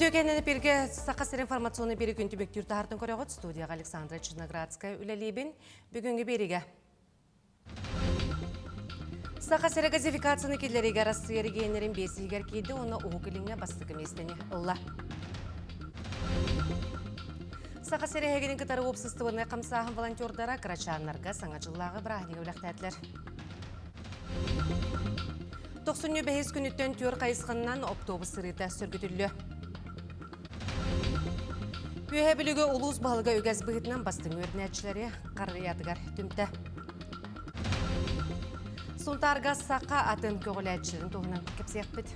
Үтүөкэннэн эпиргэ Саха сирин информационный биэри күн түмүктүүр таһартын көрөҕүт. Студияға Александра Черноградская үлэлиибин. Бүгүҥҥү биэригэ Саха сирэ газификацияны киллэриигэ Арассыыйа регионнарын биэсиһигэр киирдэ уонна Уһук Илиҥҥэ бастакы миэстэни ылла. Саха сирэ эһигини кытары уопсастыбаннай хамсааһын волонтердара кырачааннарга саҥа дьыллааҕы бырааһынньыгы үлэхтээтилэр. Тохсунньу бэһис күнүттэн түөр хайысханнан оптуобус сырыыта сөргүтүллүө. Үөһэ Бүлүүгэ улуус баһылыга үгэс быһыытынан бастыҥ үөрэнээччилэри харыйатыгар түмтэ. Сунтаарга саха атын көҕүлээччилэрин туһунан кэпсиэхпит.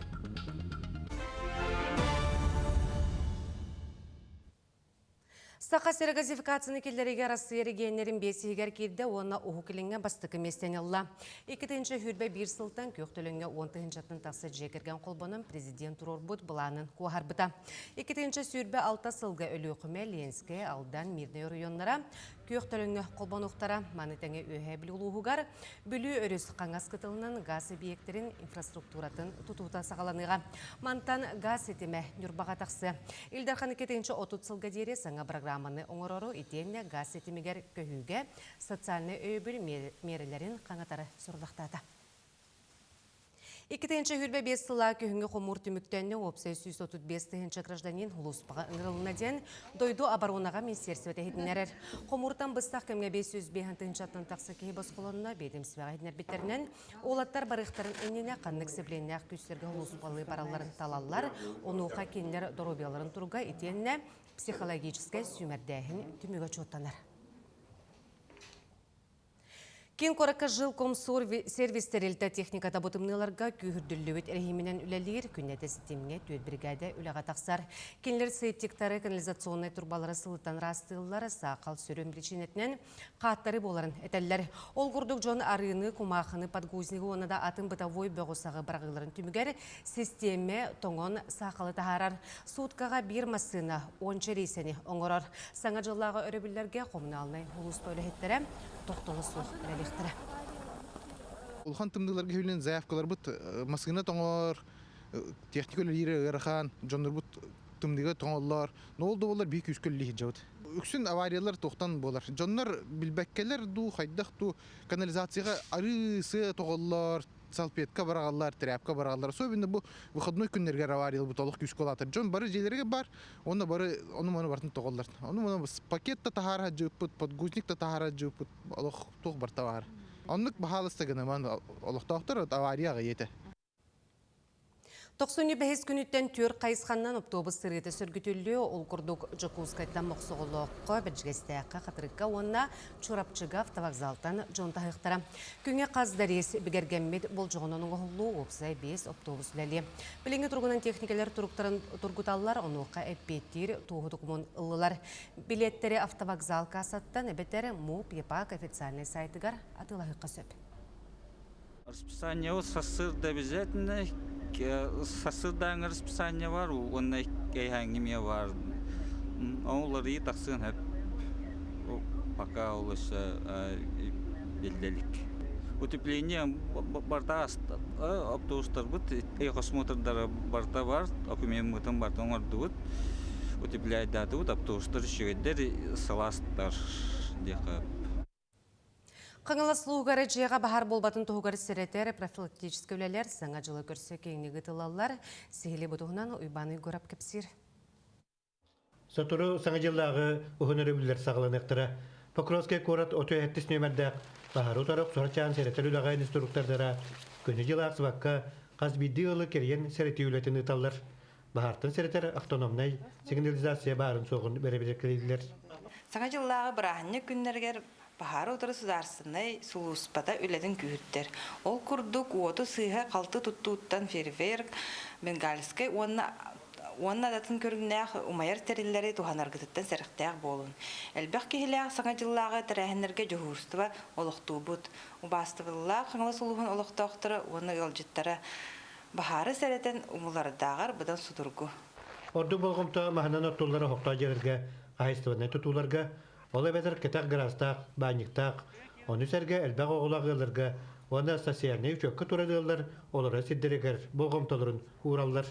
Саха сирэ газификацияны киллэриигэ Арассыыйа регионнарын биэс иһигэр киирдэ уонна Уһук Илиҥҥэ бастакы миэстэни ылла. 2021 сылтан күөх төлөҥҥө 10 тыһыынчаттан тахса дьиэ кэргэн холбонон президент туруорбут былаанын куоһарбыта. 2026 сылга Өлүөхүмэ, Ленскэй, Алдан, Мирнэй оройуоннара күөх төлөҥҥө холбонуохтара. Маны тэҥэ Үөһээ Бүлүү улууһугар Бүлүү өрүс хаҥас кытылынан гаас эбийиэктэрин инфраструктуратын тутуута саҕаланыаҕа. Мантан гаас ситимэ Ньурбаҕа тахсыа. Ил Дархан 2030 сылга диэри саҥа программаны оҥорору итиэннэ гаас ситимигэр көһүүгэ социальнай өйөбүл миэрэлэрин хаҥатары сорудахтаата. 2025 сыла күһүҥҥү хомуур түмүктэннэ уопсай 135 тыһыынча гражданин улууспаҕа ыҥырылынна диэн дойду оборонаҕа министиэристибэтэ иһитиннэрэр. Хомууртан быстах кэмҥэ 505 тыһыынчаттан тахса киһи босхолонно биэдэмсибэҕэ иһитиннэрбиттэринэн, уолаттар барыахтарын иннинэ ханнык сэбилиэннээх күүстэргэ улууспалыы баралларын талаллар, онуоха кинилэр доруобуйаларын туруга итиэннэ психологическай сүүмэрдээһин түмүгэ учуоттанар. Киин куоракка жилкомсервис тэрилтэ техниката бу тымныыларга күүһүрдүллүбүт эрэһииминэн үлэлиир, күннэтэ ситимҥэ түөрт биригээдэ үлэҕэ тахсар. Кинилэр септиктары, канализационнай турбалары сылытан ыраастыыллар, саахал сүрүн биричиинэтинэн хааттары буоларын этэллэр. Ол курдук дьон арыыны, кумаахыны, подгузнигы уонна да атын бытовой бөҕү-саҕы быраҕыыларын түмүгэр систиэмэ тоҥон саахалы таһаарар. Сууткаҕа биир массыына уонча рейсэни оҥорор. Саҥа дьыллааҕы өрөбүллэргэ хомунаалынай улууспа үлэһиттэрэ тохтоло суох үлэлиэхтэрэ. Улахан тымныыларга хүлэн заявкаларбыт массыына тоҥор, техника үлэлиирэ ыарахан, дьоннорбут тымныыга тоҥоллор. Но ол да буоллар биир күүскэ үлэлии сылдьабыт. Үксүн авариялар туохтан буолар? Дьоннор билбэккэлэр дуу, хайдах дуу канализацияҕа арыы сыа тоҕоллор, салфетка бараҕаллар, тряпка бараҕаллар. Особенно бу выходной күннэригэр авариялбыт олох күүскэ улаатар. Дьон бары дьиэлэригэр бар, уонна бары ону-маны барытын тоҕоллор. Ону-маны пакет да таһаара сылдьыбыппыт, подгузник да таһаара сылдьыбыппыт, олох туох барыта баар. Оннук баһаалыста гынаман олохтоохтор авария аҕыйа этэ. Тохсунньу бэһис күнүттэн түөрт хайысханнан оптуобус сырыыта сөргүтүллүө. Ол курдук Дьокуускайтан Мохсоҕолооххо, Бэрдьигэстээххэ, Хатырыкка уонна Чурапчыга автовокзалтан дьон таһыахтара. Күҥҥэ хас да рейс бигэргэммит болдьоҕунан оҥоһуллуу уопсай биэс оптуобус үлэлиэ. Билиҥҥи туругунан техникэлэр туруктарын тургуталлар, онуоха эппиэттиир туоһу докумуон ыллылар. Билиэттэри автовокзал кассаттан эбэтэр МУП ЯПАК официальнай сайтыгар атыылаһыахха сөп. Расписание сарсыарда обязательно сарсыардааҥы расписание бар уонна киэһээҥҥи эмиэ баар. Ол уларыйыы тахсыан сөп. Пока ол өссө биллэ илик. Утепление барыта автобустарбыт эхосмотрдара барыта бар, докумеммытын барытын оҥордубут. Утепляйдаатыбыт, автобустар үчүгэйдэр, сылаастар диэххэ. Хаҥалас улууһугар дьиэҕэ баһаар буолбатын туһугар сэрэтэр профилактическай үлэлэр Саҥа дьылы көрсө киэҥник ыытыллаллар. Сиһилии бу туһунан Уйбаан Уйгурап кэпсиир. Сотору Саҥа дьыллааҕы уһун өрөбүллэр саҕаланыахтара. Покровскай куорат 37 нүөмэрдээх баһаары утары охсуһар сэрэтэр үлэҕэ инструктордара күнү-дьылы аахсыбакка хас биирдии ыалы кэрийэн сэрэтии үлэтин ыыталлар. Баһаартан сэрэтэр автономнай сигнализация баарын-суоҕун бэрэбиэркэлииллэр. Саҥа дьыллааҕы бырааһынньык күннэригэр баһаары утары судаарыстыбаннай сулууспата үлэтин күүһүрдэр. Ол курдук, уоту сыыһа-халты туттууттан фейерверк, бенгальскай уонна уонна да атын көрүҥнээх умайар тэриллэри туһанаргытыттан сэрэхтээх буолун. Элбэх киһилээх Саҥа дьыллааҕы тэрээһиннэргэ дьуһуурустуба олохтуубут. Убаастабыллаах Хаҥалас улууһун олохтоохторо уонна ыалдьыттара Баһаары сэрэтэн умулардааҕар быдан судургу. Ордук болҕомто маһынан оттуллар оһохтоох дьиэлэргэ, хаһаайыстыбаннай тутууларга, ол эбэтэр кэтэх гараастаах, баанньыктаах, ону сэргэ элбэх оҕолоох ыалларга уонна социальнай учуокка турар ыаллар олорор сирдэригэр болҕомтолорун уураллар.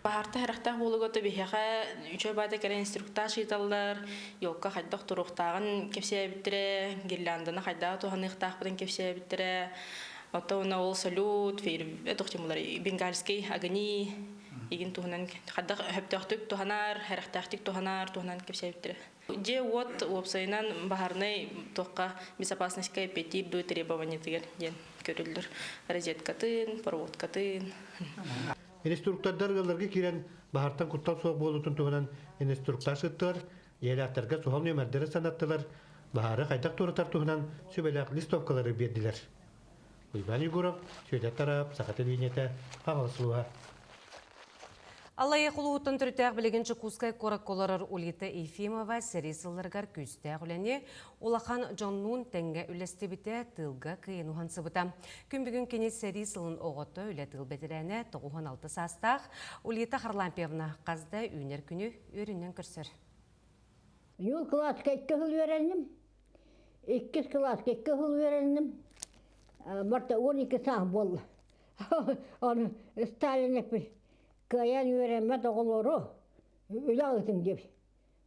Баһаарта харахтаах буолуга биһиэхэ үчүгэй баата кэлэн инструктаж ыыталлар, елка хайдах туруохтааҕын кэпсээбиттэрэ, гирлянданы хайдах туһаныахтаахпытын кэпсээбиттэрэ. Оттон ол салют, бенгальский огни игин туһунан хайдах хөптөөхтүк туһанар, хэрэхтээхтик туһанар туһунан кэпсээбиттэрэ. Дьиэ-уот уопсайынан баһаарынай туохха безопасностька эппиэттиир дуу требованиетыгар диэн көрүллэр. Розеткатын, проводкатын. Инструктордар ыалларга киирэн баһартан куттал суох буолуутун туһунан инструктаж ыыттылар, дьиэлээхтэргэ суһал нүөмэрдэри санаттылар, баһаары хайдах туоратар туһунан сүбэлээх листовкалары биэрдилэр. Уйбаан Егоров, Сүөдэр Тараап, Саха телевидениетэ, Хаҥалас улууһа. Аллайыах улууһуттан төрүттээх билигин Дьокуускай куоракка олорор Улита Ефимова сэрии сылларыгар күүстээх үлэни улахан дьоннуун тэҥҥэ үллэстибитэ, тыылга кыайан уһансыбыта. Күн бүгүн кини сэрии сылын оҕото, үлэ тыыл бэтэрээнэ, 96 саастаах Улита Харлампьевна хас да үүнэр күнү үөрүүнэн көрсөр. Юл кылааска икки сыл үөрэнним. Иккис кылааска икки сыл үөрэнним. Барта 12 саас буолла. Ону Сталин эппит, кыайан үөрэммэт оҕолору үлэ ыытыҥ диэбит.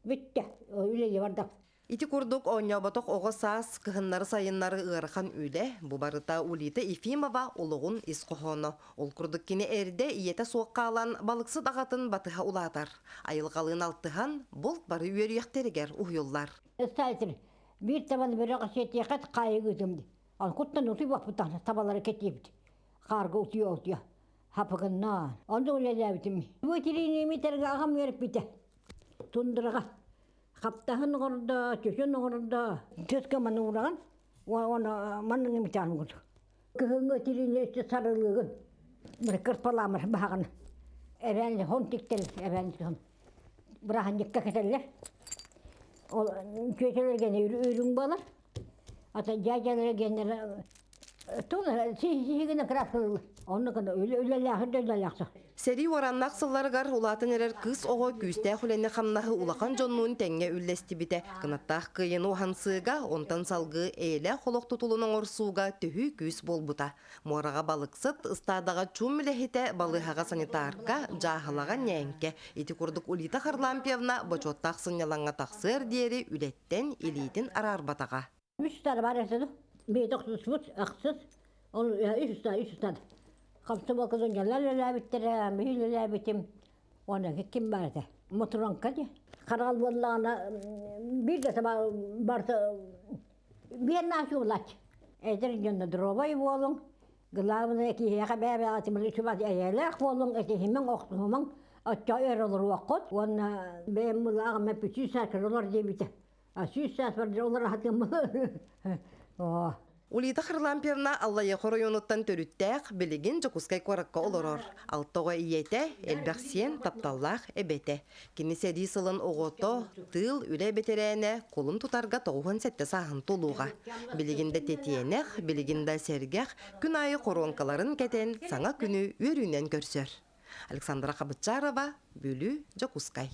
Бүттэ, үлэлии бардах. Ити курдук оонньооботох оҕо саас кыһыннары-сайыннары ыарахан үлэ, бу барыта Улита Ефимова олоҕун ис хоһооно. Ол курдук кини эрдэ ийэтэ суох хаалан балыксыт аҕатын батыһа улаатар. Айылҕалыын алтыһан, булт бары үөрүйэхтэригэр уһуйуллар. Сталин биир табаны бөрөҕө сиэтиэхэ хаайыгы ыытым дии. Куттан утуйбаппыт табалары кэтиэбит. Хаарга утуйа-утуйа. Хапыгыннаан. Онно үлэлээбитим. Бу тириини аҕам үөрэппитэ. Тундраҕа. Хаптаһын оҥордо, чөчөн оҥордо. Төскө маны ураҕын, уонна манныгы митаан угут. Кыһыҥҥы тириини өссө сарылыыгын. Кырпалаамыр баһаҕын. Эбээн хон тиктэр, эбээн хон. Бырааһынньыкка кэтэллэр. Ол чүөчэлэргэ үрүҥ буолар. Ата дьээдьэлэрэ геннere тула сиһигинэ краскалыылар. Онно гына үлэлээхин да үлэлээхсэ. Сэрии уораннаах сылларыгар улаатан эрэр кыыс оҕо күүстээх үлэни-хамнаһы улахан дьоннуун тэҥҥэ үллэстибитэ. Кынаттаах кыайыны уһансыыга, онтон салгыы эйэлээх олох тутулун оҥорсууга төһүү күүс буолбута. Муораҕа балыксыт, ыстаадаҕа чуум үлэһитэ, балыыһаҕа санитарка, дьааһылаҕа ньээҥкэ. Ити курдук Улита Харлампьевна бочуоттаах сынньалаҥҥа тахсыар диэри үлэттэн илиитин араарбатаҕа. Үс тар бар этэ бэйэтэ охсуспут ахсыс ол үс устаа үс устаа комсомолкадан дьаллар үлэлээбиттэрэ мин үлэлээбитим уонна ким бар этэ Мотуронка дии хараҕал буоллаҕына биир да барыта биир наачы булааччы эдэр дьонно дробай буолуҥ главное киһиэхэ бэйэ-бэйэҕэ тимир эйэлээх буолуҥ этиһимэҥ охсуһумаҥ оччо өр олоруоххут уонна бэйэм былааҕым эппит сүүс саас олор диэбитэ а 100 саас бар олор аһатыам оо Улита Харлампьевна Аллайыаха оройуонуттан төрүттээх, билигин Дьокуускай куоракка олорор. Алта оҕо ийэтэ, элбэх сиэн, тапталлаах эбэтэ. Кини сэрии сылын оҕото, тыыл, үлэ бэтэрээнэ, кулун тутарга 97 сааһын туолуоҕа. Билигин да тэтиэнэх, билигин да сэргэх, күн аайы хоруоҥкаларын кэтэн, саҥа күнү үөрүүнэн көрсөр. Александра Хабытчарова, Бүлүү, Дьокуускай.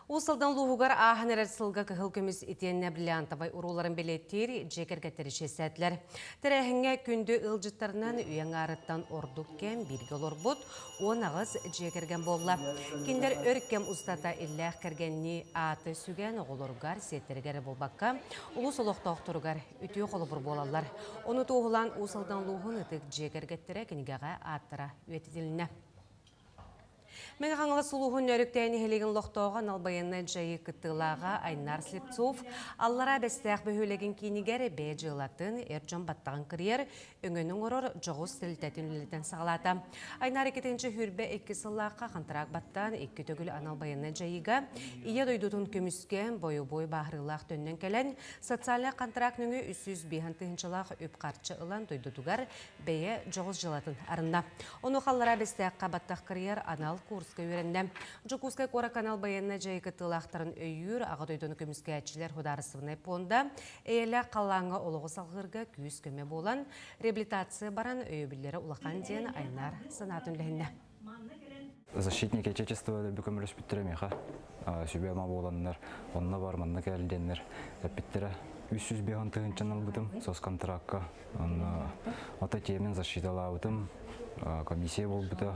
Уус Алдан улууһугар ааһан эрэр сылга кыһыл көмүс итиэннэ бриллиантовай урууларын бэлиэтиир дьиэ кэргэттэр ичиэстээтилэр. Тэрээһиҥҥэ күндү ыалдьыттарынан үйэ аҥаарыттан ордук кэм бииргэ олорбут 18 дьиэ кэргэн буолла. Кинилэр өр кэм устата иллээх кэргэннии ааты сүгэн оҕолоругар, сиэттэригэр эрэ буолбакка, улуус олохтоохторугар үтүө холобур буолаллар. Ону туоһулаан Уус Алдан улууһун ытык дьиэ кэргэттэрэ кинигэҕэ ааттара үйэтитилиннэ. Мэҥэ Хаҥалас улууһун Нөөрүктээн нэһилиэгин олохтооҕо анал байыаннай дьайыы кыттыылааҕа Айнар Слепцов Аллараа Бэстээх бөһүөлэгин киинигэр бэйэ дьыалатын, эр дьон баттаҕын кырыйар, өҥөнү оҥорор дьоҕус тэрилтэтин үлэлэтэн саҕалаата. Айнар 2022 сыллаахха хантараак баттаан икки төгүл анал байыаннай дьайыыга Ийэ дойдутун көмүскээн бойобуой бааһырыылаах төннөн кэлэн социальнай хантараак нөҥүө 305 тыһыынчалаах үп-харчы ылан дойдутугар бэйэ дьоҕус дьыалатын арынна. Ону халлара Бэстээххэ баттах кырыйар анал курска үөрэннэ. Дьокуускай куорат анал байыаннай дьайыы кыттыылаахтарын өйүүр Аҕа дойдуну көмүскээччилэр судаарыстыбаннай пуонда эйэлээх халлааҥҥа олоҕу салҕыырга күүс-көмө буолан, реабилитация баран өйөбүллэрэ улахан диэн Айнар санаатын үлэһиннэ. Защитники Отечества өлбү көмөлөспүттэрэ миэхэ сүбэ-ама буоланнар, онно бар, манна кэл диэннэр эппиттэрэ. 305 тыһыынчан ылбытым соцконтракка. Онно ото темин защиталаабытым, комиссия буолбута.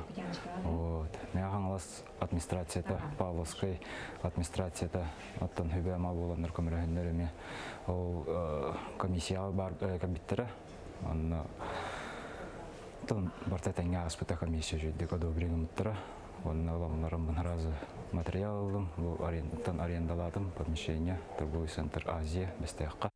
Вот. Мэҥэ Хаҥалас администрацията, Павловскай администрацията оттон хүбэ-ама буоланнар көмөлөһөннөр эмиэ ол комиссияҕа бар кэлбиттэрэ. Онно тон барта тэҥҥэ ааспыта комиссия үчүгдүк одобрение ылбыттара. Онно ыламмын сразу материал ыллым, бу арендаттан арендалаатым помещение, торговый центр Азия Бэстээххэ.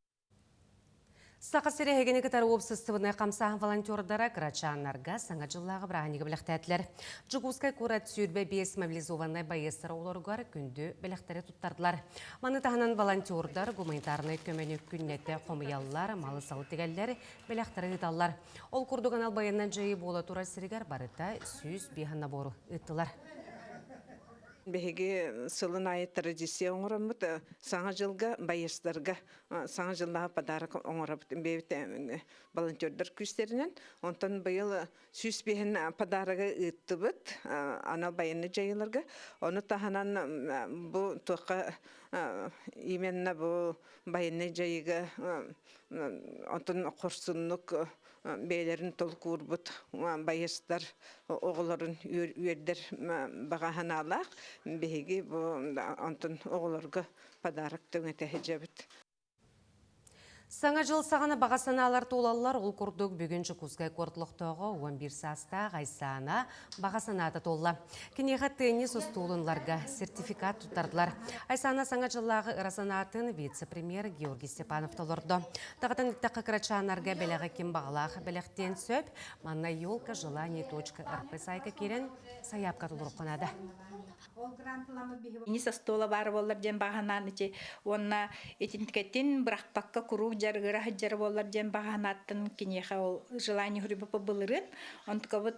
Саха сирэ эһигини кытары уопсастыбаннай хамсааһын волонтердара кырачааннарга Саҥа дьыллааҕы бырааһынньыгы бэлэхтээтилэр. Дьокуускай куорат 25 мобилизованнай байыастара олоругар күндү бэлэхтэри туттардылар. Маны таһынан волонтердар гуманитарнай көмөнү күннэтэ хомуйаллар, малы-салы тигэллэр, бэлэхтэри ыыталлар. Ол курдук анал байыаннай дьайыы буола турар сиригэр барыта 105 набору ыыттылар. Биһиги сылын аайы традиция оҥороммут Саҥа дьылга байыастарга Саҥа дьыллааҕы подарок оҥоробут бэйэбит волонтердар күүстэринэн. Онтон быйыл 105 подарогы ыыттыбыт анал байыаннай дьайыыларга. Ону таһынан бу туохха именно бу байыаннай дьайыыга онтон хорсуннук бэйэлэрин толкуурбут байыастар оҕолорун үөрдэр баҕа санаалаах биһиги бу онтон оҕолорго подарок түҥэтэ сылдьабыт. Саҥа дьыл саҕана баҕа санаалар туолаллар. Ол курдук бүгүн Дьокуускай куорат олохтооҕо 11 саастаах Айсаана баҕа санаата туолла. Киниэхэ теннис остуолунларга сертификат туттардылар. Айсаана саҥа дьыллааҕы ыра санаатын вице-премьер Георгий Степанов толордо. Даҕатан эттэххэ кырачааннарга бэлэҕи ким баҕалаах бэлэхтиэн сөп. Манна елка желаний.рп сайтка киирэн сайаапка толоруохха наада. Ини остуола баар буоллар диэн баҕанаан ити уонна итинникэтин бырахпакка куруук дьарыгыра сылдьар буоллар диэн баҕанааттан киниэхэ ол желание хурибапа былырын онтукабыт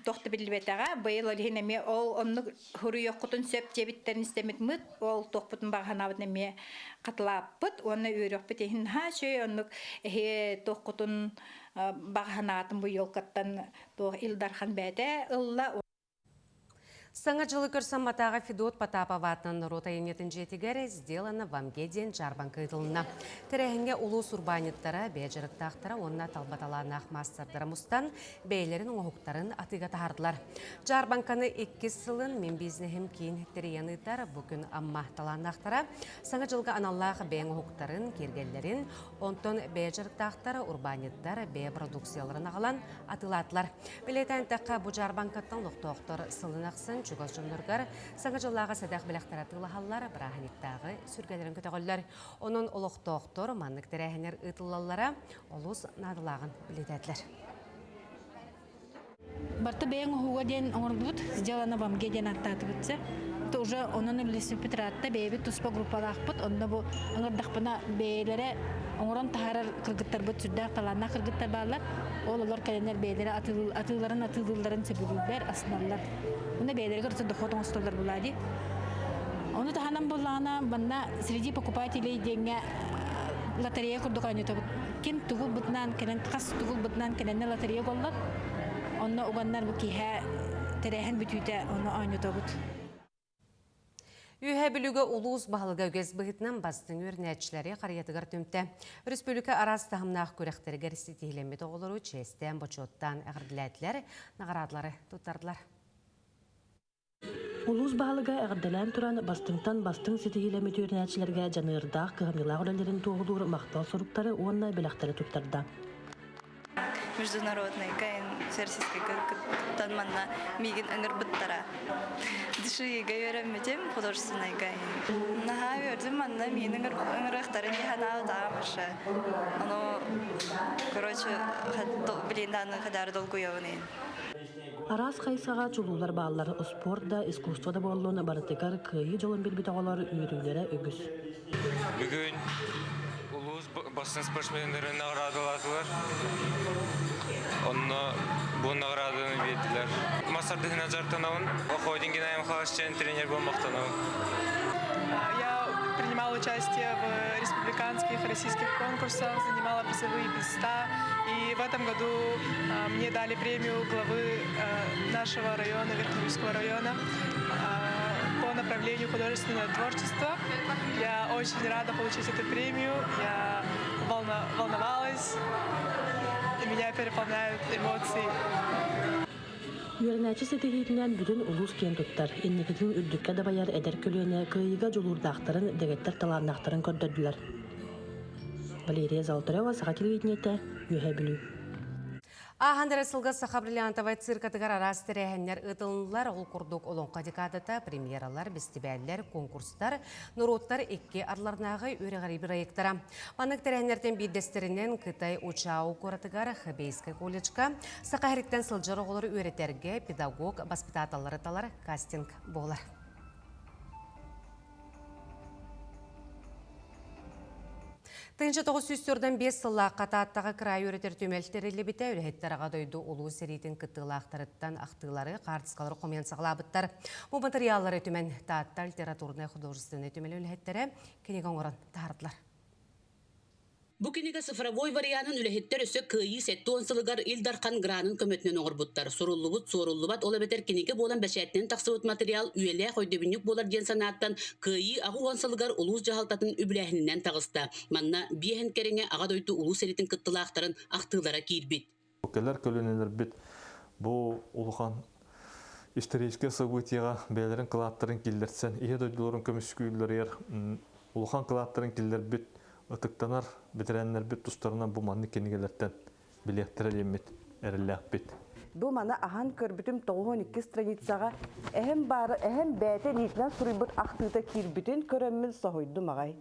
туох да биллибэтэҕэ быйыл ол иһин эмиэ ол оннук хуруйуоххутун сөп диэбиттэрин истэммит мыт ол туохпутун баҕанаабытын эмиэ хатылааппыт уонна үөрүөхпүт иһин наһаа үчүгэй оннук эһи туоххутун баҕанаатын бу елкаттан туох Ил Дархан бэйэтэ ылла. Саҥа дьылы көрсөн Матааҕа Федот Потапов аатынан норуот айымньытын дьиэтигэр «Сделано в Амге» диэн дьаарбаҥка ыытылынна. Тэрээһиҥҥэ улуус урбаанньыттара, бэйэ дьарыктаахтара уонна талба талааннаах маастардара мустан, бэйэлэрин оҥоһуктарын атыыга таһаардылар. Дьаарбаҥканы иккис сылын «Мин бизнеһим» киин тэрийэн ыытар. Бу күн Амма талааннаахтара Саҥа дьылга аналлаах бэйэ оҥоһуктарын, киэргэллэрин, онтон бэйэ дьарыктаахтара, урбаанньыттар бэйэ продукцияларын аҕалан атыылаатылар. Бэлиэтээн эттэххэ, бу дьаарбаҥкаттан олохтоохтор сылын ахсын чугас дьонноругар Саҥа дьыллааҕы сэдэх бэлэхтэр атыылаһаллар, бырааһынньыктааҕы сүргэлэрин көтөҕөллөр. Онон олохтоохтор маннык тэрээһиннэр ыытыллаллара олус наадалааҕын бэлиэтээтилэр. Барта бэйэҥ оһуга диэн оҥордубут, сделано в Амге диэн ааттаатыбыт. Это уже онон үлэлэспиппит ыраатта, бэйэбит туспа группалаахпыт, онно бу ыҥырдахпына бэйэлэрэ оҥорон таһаарар кыргыттарбыт сүрдээх талааннаах кыргыттар бааллар. Ол олор кэлэннэр бэйэлэрэ атыыларын атыылыылларын сөбүлүүллэр, астыналлар. Уонна бэйэлэригэр өссө дохуот оҥостоллор булаа дии. Ону таһынан буоллаҕына, манна среди покупателей диэҥҥэ лотерея курдук оонньотобут. Ким тугу ылбытынан кэлэн, хас тугу ылбытынан кэлэннэ лотерея угаллар. Онно уганнар бу киэһэ тэрээһин бүтүүтэ ону оонньотобут. Үөһээ Бүлүүгэ улуус баһылыга үгэс быһыытынан бастыҥ үөрэнээччилэри харыйатыгар түмтэ. Өрөспүүбүлүкэ араас таһымнаах күрэхтэригэр ситиһилэммит оҕолору чиэстээн, бочуоттаан эҕэрдэлээтилэр, наҕараадалары туттардылар. Улуус баһылыга эҕэрдэлээн туран, бастыҥтан бастыҥ ситиһиилэммит үөрэнээччилэргэ дьаныардаах, кыһамньылаах үлэлэрин туоһулуур махтал суруктары уонна бэлэхтэри туттарда. Международный КН кыттан манна миигин ыҥырбыттара. ДШИ-га үөрэммитим, художественнайга. Наһаа үөрдүм манна миигин ыҥырыахтарын дии вообще. Ону, короче, блин, дааны хадары долгуйабын Араас хайысхаҕа чулуулар бааллар. Спорт да, искусство да буоллун, барытыгар кыайыы дьолун билбит оҕолор үөрүүлэрэ үгүс. Бүгүн улуус бастыҥ спортсменнарын наҕараадалаатылар. Онно бу наҕарааданы биэрдилэр. Мас тардыһына дьарыктанабын. Охотин Геннадий Михайлович тренер буолмахтанабын. Я принимала участие в республиканских, российских конкурсах, занимала призовые места. И в этом году мне дали премию главы нашего района, Верхневильского района, по направлению. направлению художественное творчество. Я очень рада получить эту премию. Я волновалась, и меня переполняют эмоции. Үөрэнээччи ситиһиитинэн бүтүн улуус киэн туттар. Инникитин үрдүккэ дабайар эдэр көлүөнэ кыайыыга дьулуурдаахтарын, дэгиттэр талааннаахтарын көрдөрдүлэр. Валерия Золотарева, Саха телевидениетэ, Үөһээ Бүлүү. Ааһан эрэр сылга Саха бриллиантовай циркатыгар араас тэрээһиннэр ыытылыннылар. Ол курдук Олоҥхо декадата, премьералар, бэстибээллэр, конкурстар, норуоттар икки ардыларынааҕы үөрэҕирии бырайыактара. Маннык тэрээһиннэртэн биирдэстэринэн Кытай Учао куоратыгар Хэбэйскэй колледжка Саха сириттэн сылдьар оҕолору үөрэтэргэ педагог баспытааталлары талар кастинг буолар. 1945 сыллаахха Тааттаҕа кыраай үөрэтэр түмэл тэриллибитэ. Үлэһиттэр Аҕа дойду Улуу сэриитин кыттыылаахтарыттан ахтыылары, хаартыскалары хомуйан саҕалаабыттар. Бу матырыйааллары түмэн Таатта литературнай-художественнай түмэл үлэһиттэрэ кинигэ оҥорон таһаардылар. Бу кинигэ цифровой варианын үлэһиттэр өссө Кыайыы 70 сылыгар Ил Дархан гранын көмөтүнэн оҥорбуттар. Суруллубут, суоруллубат, ол эбэтэр кинигэ буолан бэчээттэнэн тахсыбыт материал үйэлээх өйдөбүнньүк буолар диэн санааттан Кыайыы 80 сылыгар улуус дьаһалтатын үбүлээһининэн таҕыста. Манна биэһин кэриҥэ Аҕа дойду улуу сэриитин кыттылаахтарын ахтыылара киирбит. Кэлэр көлүөнэлэрбит бу улахан историческай событиеҕа бэйэлэрин кылааттарын киллэрсэн, ийэ дойдуларын көмүскүүллэригэр улахан кылааттарын киллэрбит ытыктанар бэтэрээннэрбит тустарынан бу маннык кинигэлэртэн билиэхтэрэ диэммит эрэллээхпит. Бу маны аһан көрбүтүм 92 страницаҕа эһэм баары эһэм бэйэтэ илиитинэн суруйбут ахтыыта киирбитин көрөммүн соһуйдум аҕай.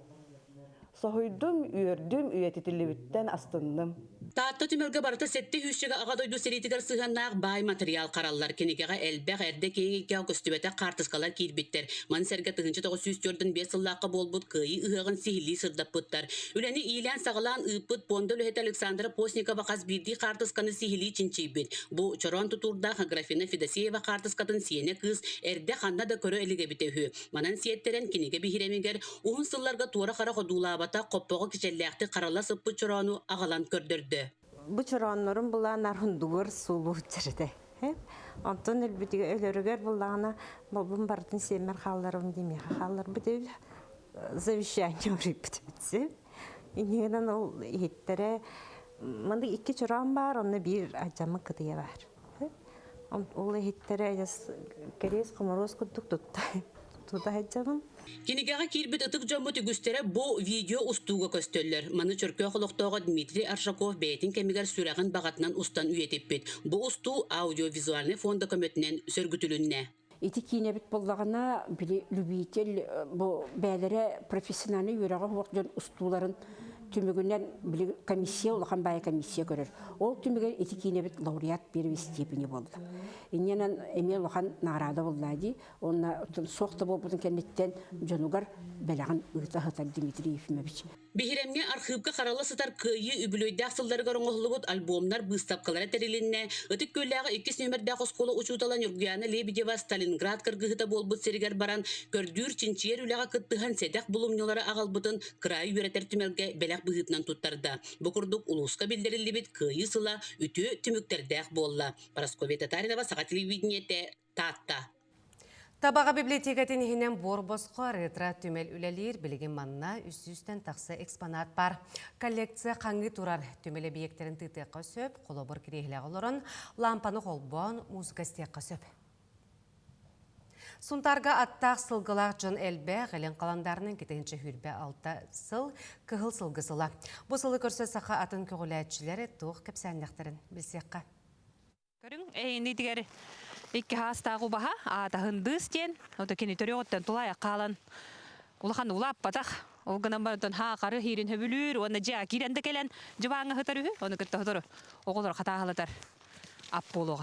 Соһуйдум, үөрдүм, үйэтитиллибиттэн астынным. Таатта түмэлгэ барыта сэттэ сүүсчэкэ Аҕа дойду сэриитигэр сыһыаннаах баай матырыйаал хараллар. Кинигэҕэ элбэх, эрдэ киэҥ эйгэҕэ көстүбэтэх хаартыскалар киирбиттэр. Маны сэргэ 1945 сыллаахха буолбут Кыайыы ыһыаҕын сиһилии сырдаппыттар. Үлэни иилээн-саҕалаан ыыппыт пуонда үлэһитэ Александра Постникова хас биирдии хаартысканы сиһилии чинчийбит. Бу чороон тутуурдаах Аграфена Федосеева хаартыскатын сиэнэ кыыс эрдэ ханна да көрө илик эбитэ үһү. Манан сиэттэрэн кинигэ биһирэмигэр уһун сылларга туора хара ходуулаабатах хоппоҕо кичэллээхтик харалла сыппыт чороону аҕалан көрдөрдө. Бу чорооннорун булаан арһындугар суулууччар этэ. Онтон өлбүтүгэр өлөрүгэр буллаҕына болбун барытын сиэммэр хаалларым диэмиэхэ хаалларбыт эбит. Завещание уруйбут эбит. Иннигинэн ол иһиттэрэ маннык икки чороон баар, онно биир алдьаммыт кытыйа баар. Ол иһиттэрэ кэриэс хоморуос курдук тутта тута сылдьабын. Кинигэҕэ киирбит ытык дьоммут үгүстэрэ бу видео устууга көстөллөр. Маны Чөркөөх олохтооҕо Дмитрий Аржаков бэйэтин кэмигэр сүрэҕин баҕатынан устан үйэтиппит. Бу устуу аудиовизуальнай фонда көмөтүнэн сөргүтүлүннэ. Ити киинэбит буоллаҕына, били любитель бу бэйэлэрэ профессиональнай үөрэҕэ суох дьон устууларын түмүгүнэн били комиссия улахан баайа комиссия көрөр. Ол түмүгэр ити киинэбит лауреат первой степени буолла. Инньэнэн эмиэ улахан наҕараада буолла дии. Уонна суох да буолбутун кэнниттэн дьонугар бэлэҕин ыыта сытар Дмитрий Ефимович. Биһирэмҥэ архыыпка харалла сытар Кыайыы үбүлүөйдээх сылларыгар оҥоһуллубут альбомнар быыстапкалара тэрилиннэ. Ытык Күөллээҕи иккис нүөмэрдээх оскуола учуутала Ньургуйаана Лебедева Сталинград кыргыһыыта буолбут сиригэр баран, көрдүүр-чинчийэр үлэҕэ кыттыһан сэдэх булумньулары аҕалбытын кыраайы үөрэтэр түмэлгэ бэлэх быһыытынан туттарда. Бу курдук улууска биллэриллибит Кыайыы сыла үтүө түмүктэрдээх буолла. Парасковья Татаринова, Саха телевидениетэ, Таатта. Табаҕа библиотекатын иһинэн буор-босхо ретро түмэл үлэлиир. Билигин манна 300-тэн тахса экспонат баар. Коллекция хаҥыы турар түмэл эбийиэктэрин тыытыахха сөп, холобур кириэһилэҕэ олорон, лаампаны холбоон, музыка истиэххэ сөп. Сунтаарга аттаах сылгылаах дьон элбэх, илин халандаарынан 226 сыл кыһыл сылгы сыла. Бу сылы көрсө саха атын көҕүлээччилэри туох кэпсээннэхтэрин билсиэххэ. Көрүҥ, эйиниитигэр икки хаастаах убаһа, аатаһындыыс диэн, ото кини төрүөҕүттэн тулаайах хаалан улахан улааппатах. Ол гынан баран хаакары хиирин хөбүлүүр уонна дьиэ киирэн да кэлэн дьыбааҥҥа сытар үһү, ону кытта сотору оҕолор хатааһылатар ап буолуоҕа.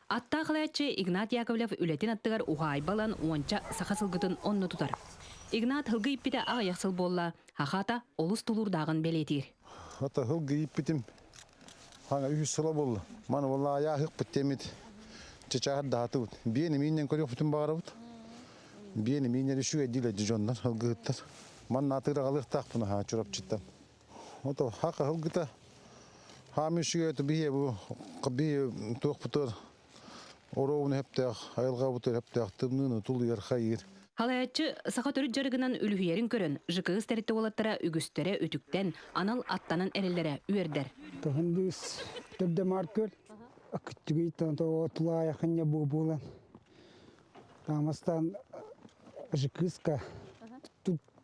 Аттаах ылааччы Игнат Яковлев үлэтин аттыгар уһаайба ылан уонча саха сылгытын онно тутар. Игнат һылгы ииппитэ аҕыйах сыл буолла, хахаата олус тулуурдааҕын бэлиэтиир. Ата һылгы ииппитим Хаҥа үһүс сыла буолла. Маны буолла айааһыкпыт диэммит чычааһар даһатыбыт. Биэни мииннэн көрүөхпүтүн баҕарабыт. Биэни мииннэн үчүгэй диилэр дьоннор ылгыһыттар. Манна атыыраҕалыахтаахпын аһаа Чурапчыттан. Ото хака ылгыта хаам үчүгэй биһиэ бу биһи туохпутугар орообуну хэптээх, айылҕабытыгар хэптээх тымныыны тулуйар хайыыр. Халайаччы саха төрүт дьарыгынан үлүһүйэрин көрөн, ЖКС тэрилтэ уолаттара үгүстэрэ үтүктэн, анал аттанан эрэллэрэ үөрдэр. Тыһындыыс төрдө маркөл, кыттыгыйтан тулаайахынньа буолан, таамастан ЖКСка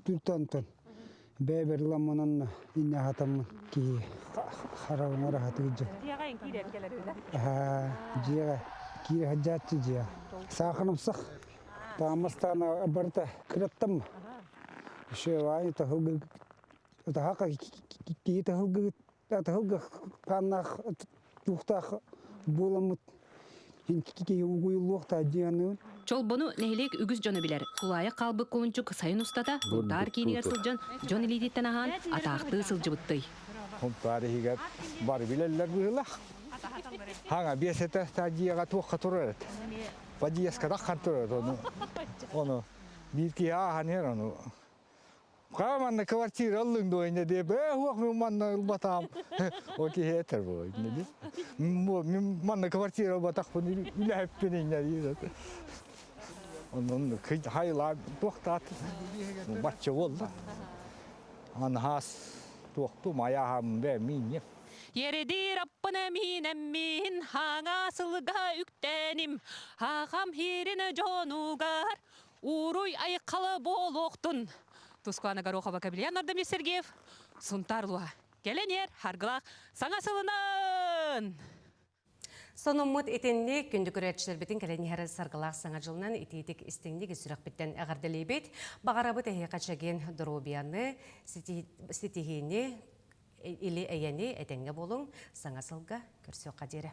туртантан бэйбэр ламмананна инне хатаммын киһи харавыңар хатыгыджа. Дьиэҕэ киирэр кэлэр үһү Дьиэҕэ киирэ хаджааччы дьиэ. Сааханымсах Таамастаана барыта кыраттам. Еще ваня таһылгы таһака кии таһылгы таһылгы хааннаах туохтаах буоламмыт киһи угуйуллуохтаа диэн Чолбону нэһилиэк үгүс дьоно билэр. Тулаайах хаалбыт кулунчук сайын устата Сунтаар киинигэр сылдьан дьон илиититтэн аһаан атаахтыы сылдьыбыттый. Сунтаар иһигэр бары билэллэр быһыылаах. Хаҥа биэс этэ дьиэҕэ туохха турар этэ. Подъездка таххан турар ону ону биир киһи ааһан иһэр ону Хаа манна квартира ыллыҥ дуо иннэ диэ бээ хуох мин манна ылбатаам ол киһи этэр буо иннэ ди мин манна квартира ылбатахпын үлэһиппин иннэ диир онон хайлаан туохтаат бачча буолла анхаас туохту майааһам бээ минньэ Ередир аппына миинэммин, хаҥа сылга үктэним, хахам хирин дьонугар, уруй айхалы буолуохтун. Тускуана Горохова, Кабельян Ардамир Сергеев, Сунтаар Луа. Кэлэн иэр, харгылаах саҥа сылынан! Сонуммут итинник күндү көрөөччүлэрбитин кэлэн иһэр саргылаах саҥа дьылынан итиитик истиҥник сүрэхпиттэн эҕэрдэлиибит. Баҕарабыт эһиэхэ чэгиэн доруобуйаны, ситиһиини, или эйэни этэҥҥэ буолуҥ, саҥа сылга көрсүөххэ диэри.